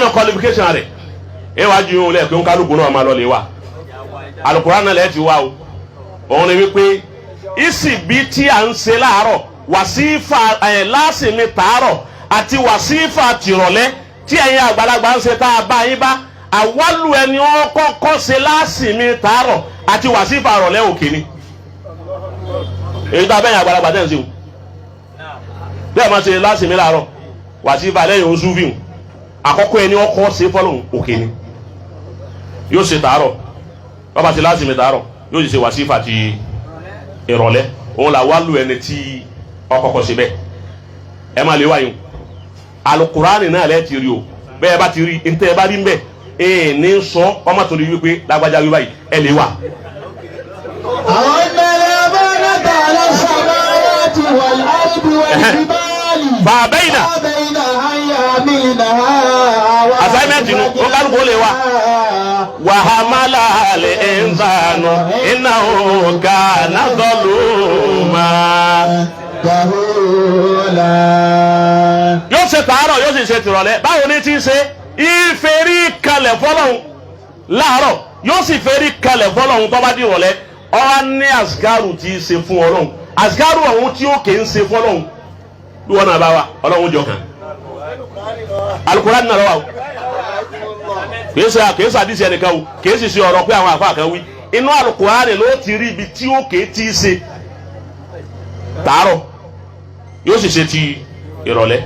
Nínú qualification rẹ̀, ẹ wá ju ìhun lẹ́ẹ̀kẹ́ kálukú náà máa lọ lè wà. Alukuran náà lẹ́ẹ̀ ti wá o. Òun ni wípé ìsìbí tí à ń ṣe láàárọ̀, wàsífà ẹ̀ lásìmí tàárọ̀ àti wàsífà tìrọ̀lẹ́ tí ẹ̀yin àgbàlagbà ń ṣe tá a bá yín bá àwálù, ẹni ó kọ́kọ́ ṣe lásìmí tàárọ̀ àti wàsífà rọ̀lẹ́, òkè ni. Èyí tó abẹ́yìn àgbàlagbà tẹ̀ ń ṣe o, bí ẹ máa ṣe lásìmí láàárọ̀, wàsífà lẹ́yìn oṣù fíhùn, àkọ́kọ́ ẹni ọkọ́ ṣe fọlọ́hún, òkè ni. Yóò ṣe tàárọ̀, bàbá ṣe lásìmí tàárọ̀, yóò sì ṣe wàsífà ti ìrọ̀lẹ́. Òun là wálù ẹni tí ọkọ̀kọ̀ ṣe bẹ́ẹ̀. Ẹ máa lè wáyé alukurani náà lẹ́ẹ̀ ti rí o. Bẹ́ẹ̀ bá ti rí ntẹ́ ẹ bá rí ń bẹ̀ ẹ ní sọ ọmọ tó ní wípé lágbájá wí báyìí, ẹ lè wà. أن الأمانة على السماوات والأرض والجبال فأبين. فأبين أن يحملنها. Assignment nu, ó kálukú ó lè wà. وحملها الإنسان إنه كان ظلوما. جهولا. Yóò ṣe tàárọ̀, yóò sì ṣe tìrọ̀lẹ́. Báwo ni ti ń ṣe? Ìfèrí kalẹ̀ fọlọ́hún láàárọ̀, yóò sì fèrí kalẹ̀ fọlọ́hún tó bá di ìrọ̀lẹ́. Ọ̀hún ní asgaru tí í ṣe fún Ọlọ́hun, asgaru ọ̀hún tí ó kè ń ṣe fọlọ́hún bí wọn náà bá wà, Ọlọ́hun jọ kàn. Alukurani náà lọ́wọ́ o. Kìí ṣe àdìsí ẹnìkan o, kìí sì ṣe ọ̀rọ̀ pé àwọn àfa kan wí. Inú alukurani ló ti rí ibi tí ó kè tí í ṣe tàárọ̀, yóò sì ṣe ti ìrọ̀lẹ́.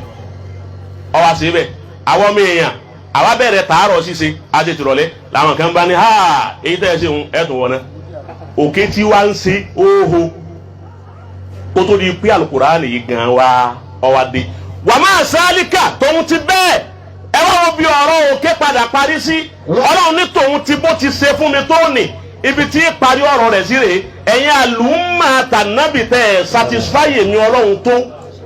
Ọwọ́ àṣẹ bẹ́ẹ̀. Àwọn ọmọ èèyàn, àwa bẹ̀rẹ̀ tàárọ̀ ṣíṣe àti tìrọ̀lẹ́ làwọn kan bá ní ha. Èyí tẹ́ ẹ ṣe ń ẹ̀tún wọn náà, òkè tí wàá ń ṣe óho kó tó di pé alukurani yìí gan wa ọwọ́ adé wà máa sálíkà. Tóun ti bẹ́ẹ̀, ẹ wá wo bí ọ̀rọ̀ òkè padà parí sí. Ọlọ́run ní tòun ti bó ti ṣe fún mi tó ní ibi tí parí ọ̀rọ̀ rẹ̀ sí rèé. Ẹ̀yin àlùmọ́ tànàbì tẹ̀ ẹ̀ satisfy mi Ọlọ́run tó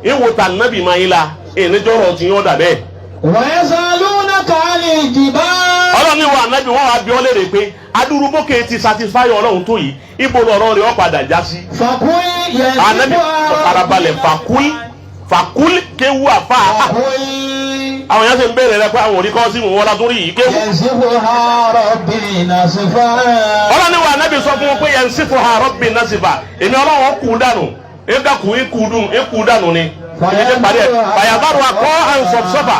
ìwò tànàbì máa yín la ìníjọ́rọ̀ tí yín ọ̀dà bẹ́ẹ̀. ويسألونك عن الجبال. Ọlọ́run ní wa ànábì, wọn wá bí ọ léèrè pé adúrúbókè ti satisfy Ọlọ́run tó yìí, ibo lọ̀rọ̀ rẹ̀ ó padà já sí? فقل Ànábì, farabalẹ̀. فقل، فقل kéwú àfa. فقل Àwọn yẹn sì ń béèrè rẹ pé àwọn òrí kọ́ sí wọn látúrí yìí kéwú. ينسفها ربي نسفا. Ọlọ́run ní wa ànábì, sọ fún wọn pé ينسفها ربي نسفا, èmi Ọlọ́run kú dànù, ẹ̀ka kú ikú dùn ikú dànù ni ibi tí parí ẹ̀. فيذرها قاعا صفصفا.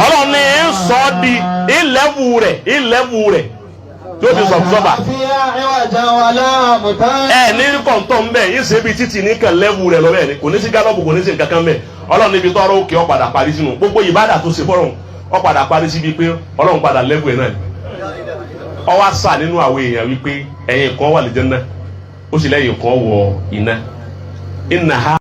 Ọlọ́run ní ń sọ ọ́ di ìlẹ́wù rẹ̀, ìlẹ́wù rẹ̀ tí ó ti صفصفا. فيها عوجا ولا أمتا. Ẹ ní kọ̀ǹtọ̀ ń bẹ̀ yín ṣe bí títì ní kàn lẹ́wù rẹ̀ lọ bẹ́ẹ̀ ni. Kò ní sí gálọ́ọ̀bù, kò ní sí nǹkan kan bẹ́ẹ̀. Ọlọ́run níbi tọ́rọ òkè ó padà parí sínú gbogbo ìbádà tó ṣe fọ́rọ̀, ó padà parí síbi pé Ọlọ́run padà lẹ́wù ẹ̀ náà ni. Ó wá sà nínú àwọn èèyàn wípé ẹ̀yin kan wà lè jẹ́ náà, ó sì lẹ́yìn kan wọ iná ìnà ha.